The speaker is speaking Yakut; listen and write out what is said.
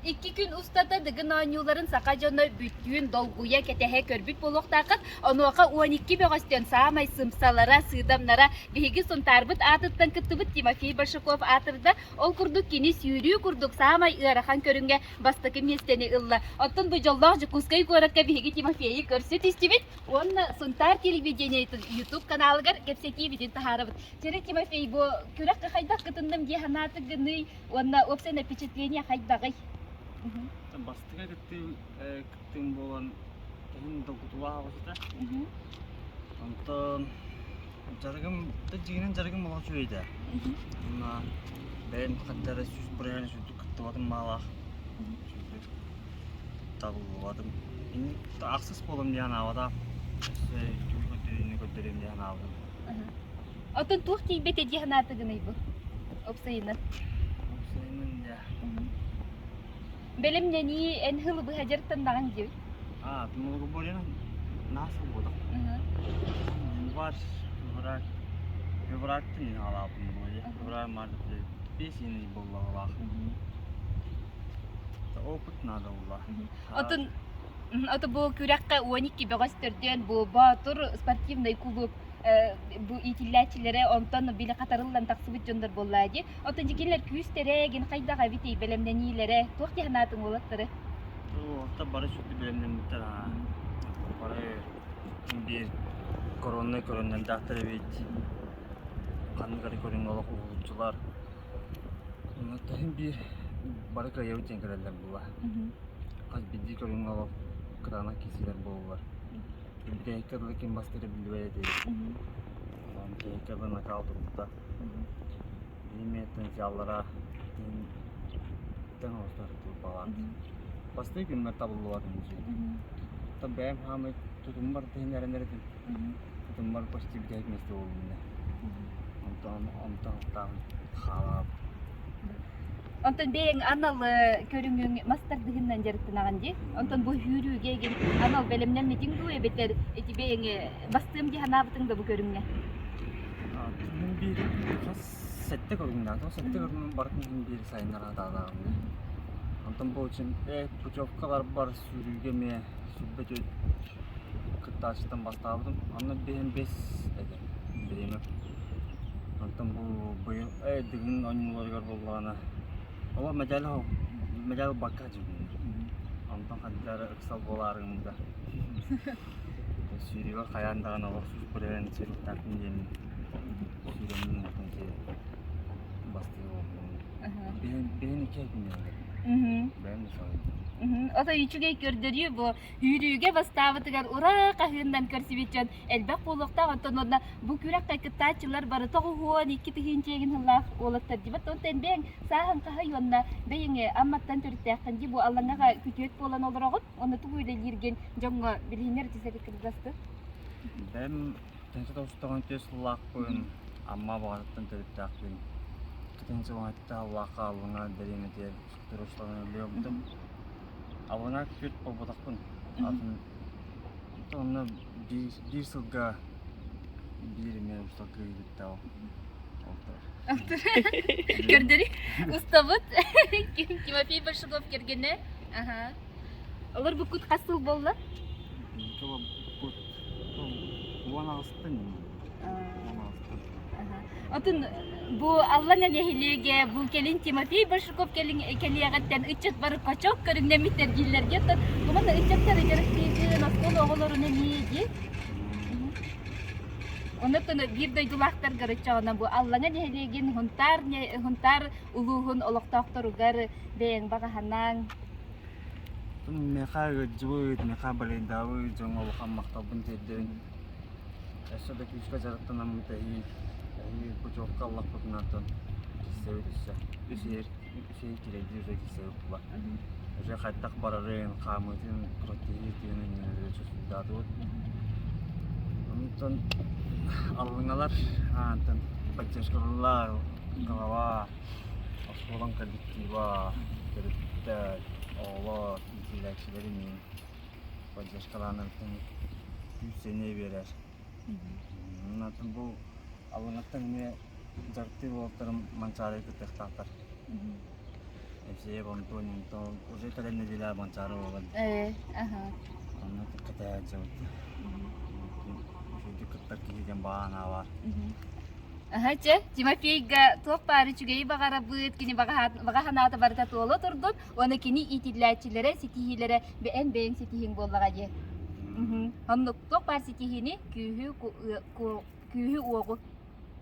Икки күн устата Дыгын оонньууларын саха дьоно бүттүүн долгуйа кэтэһэ көрбүт буолуохтааххыт. Онуоха 12 бөҕөстөн саамай сымсалара, сыыдамнара биһиги Сунтаарбыт аатыттан кыттыбыт Тимофей Большаков аатырда. Ол курдук кини сүүрүү курдук саамай ыарахан көрүҥҥэ бастакы миэстэни ылла. Оттон бу дьоллоох Дьокуускай куоракка биһиги Тимофейы көрсө түстүбүт уонна Сунтаар телевидениетын YouTube каналыгар кэпсэтиибитин таһаарабыт. Чэрэ Тимофей, бу күрэххэ хайдах кытынным дии санаатык гыный уонна уопсайынан впечатление хайдаҕый? Бастакы кыттыы кыттыым буолан иһин долгутуулаах оҕусута. Онтон дьарыгым дьиҥинэн дьарыгым олох үчүгэй этэ. Уонна бэйэм ханна эрэ 100% сүрдүк кыттыбатым баалаах. Сүрдүк табыллыбатым. Ахсыс буолам диэн аабата. Өссө көрдөрүүнү көрдөрүөм диэн аабытым. Оттон туох тиийбэтэ дии санаатыгыный бу? Уопсайынан. Уопсайынан дьэ. Бэлэмнэнии эн сылы быһа дьарыктаннаҕыҥ диэбит. А, многоборье нас буолбатах. Январь, февраль. Февральтан аҕалаабытым буолуо. Февраль, март, апрель. Бес буоллаҕалаах. Опыт надо буолла. Отун Ото бу күрэххэ 12 бөҕөс төрдүөн бу Боотур спортивнай кулууп бу иитиллээччилэрэ онтон били хатарыллан тахсыбыт дьоннор буоллаа дии. Оттон дьикилэр күүстэрэ гин хайдах эбитий бэлэмнэниилэрэ туох дии санаатыҥ уолаттары? Уолаттар бары сүрдү бэлэмнэммиттэр аа. Бары биир короннай көрөннөрдөөхтөр эбит. Ханнык эрэ көрүҥҥэ олох уһулуччулар. Онон биир бары кыайабыт диэн кэлэллэр буолла. Хас биирдии көрүҥҥэ олох кытаанах киирсиилэр буоллулар. Бүтэһиккэ дылы ким бастыыра биллибэт этэ. Онон бүтэһиккэ дылы накаал турбута. Биһи потенциаллара тэҥ оҕустар турбалаат. Бастыы күммэр табыллыбатым дии. Оттон бэйэм хаамай тутуммар тыһын эрэнэр этим. Тутуммар почти бүтэһик миэстэ буоллум Онтон онтон хаалаабыт. Онтон бэйэҥ анал көрүҥүҥ мас тардыһыннан дьарыктанаҕын дии. Онтон бу сүүрүүгэ игин анал бэлэмнэммитиҥ дуу эбэтэр ити бэйэҥ бастыам дии санаабытыҥ да бу көрүҥҥэ? Мин биир хас сэттэ көрүҥнээх. Ол сэттэ көрүҥүн барытын иһин биир сайыннара сатаатаҕым. Онтон бу путевкаларбар сүүрүүгэ эмиэ 24 кыттааччыттан бастаабытым. Онно биэһин бэс этэ бириэмэ. Онтон бу быйыл Дыгын оонньууларыгар буоллаҕына олох мэдээл мэдээл ылбакка сылдьыбытым. Онтон ханна эрэ ыксал буолаары гыммыта. Сүүрүүгэ хайаан даҕаны олох сүүспүрэн сүүрүөхтээхпин диэн сүүрэммин онтон бастыы буолбутум. Бэйэм икки күннэригэр. Бэйэм да соһуйдум. Ото үчүгэй көрдөрүү бу үүрүүгэ бастаабытыгар ура хаһыыннан көрсүбүт дьон элбэх буолуохтаах. Оттон уонна бу күрэххэ кыттааччылар бары 92 тыһыынча сыллаах уолаттар дибат. Онтон бэйэҥ сааһын хаһый уонна бэйэҥ Амматтан төрүттээххин дии бу Аллаҥаҕа күтүөт буолан олороҕут. Онно тугу үлэлииргин дьоҥҥо билиһиннэр десэри кыргастын. Бэйэм 1994 сыллаахпын, Амма Баҕатыттан төрүттээхпин. 1997 сыллаахха Аллаҥа дэриэбинэтигэр туруорсаларын өлүөбүтүм. Аллаҥа күтүөт буолбатахпын. Атын онно биир сылга биир эмиэ усталга кыайбыттаах Көрдөрүү устабыт Тимофей Большаков кэргэнэ. Аха. Олорбуккут хас сыл буолла? 18-тан 18-тан. Отун бу Аллана нэһилиэгэ бу кэлин Тимофей Большаков кэлиэҕиттэн ыччат бары кочок көрүҥнэммиттэр дииллэргэ оттон бу манна ыччаттары дьарыктыыгын оскуола оҕолорун эмиэ дии. Онон биир дойдулаахтаргар ыччаҕына бу Аллаҥа нэһилиэгин Хунтаар Хунтаар улууһун олохтоохторугар бэйэҥ баҕаһанаҥ Миэхэ ыалдьыбыт, миэхэ балайдаабыт дьоҥҥо улахан махталбын тиэрдэбин. Өссө да күүскэ дьарыктанаммыт эһиил, эһиил путевка ыллахпытына оттон киирсэбит өссө. Үс иһэр, үс иһэр кирэйдии уже киирсэбит була. Уже хайдах барарын, хаамыытын, протеһи тыынын чувствуйдаатыбыт. Онтон аллыҥалар аантан поддержкалыыллар, голова, Оскуолам коллектива, төрөппүттэр, оҕолор, иитиллээччилэр иҥин поддержкалаанарыттан күүс-сэниэ биэрэр. Онтон бу Аллаҥаттан эмиэ дьарыктыыр уолаттарым Манчаарыга кыттыахтаахтар. Евсеев Антон онтон уже кэлэн нэдиэлэ Манчаары буолан. Э, аха. Онно кэтэһэ сылдьабыт. Үчүгэйдик кыттар киһи диэн баҕа санаа баар. Аха, чэ, Тимофейга туох баар үчүгэйи баҕарабыт, кини баҕа санаата барыта туола турдун, уонна кини иитиллээччилэрэ, ситиһиилэрэ эн бэйэҥ ситиһииҥ буоллаҕа дии. Оннук туох баар ситиһиини күүһү күүһү-уоҕу.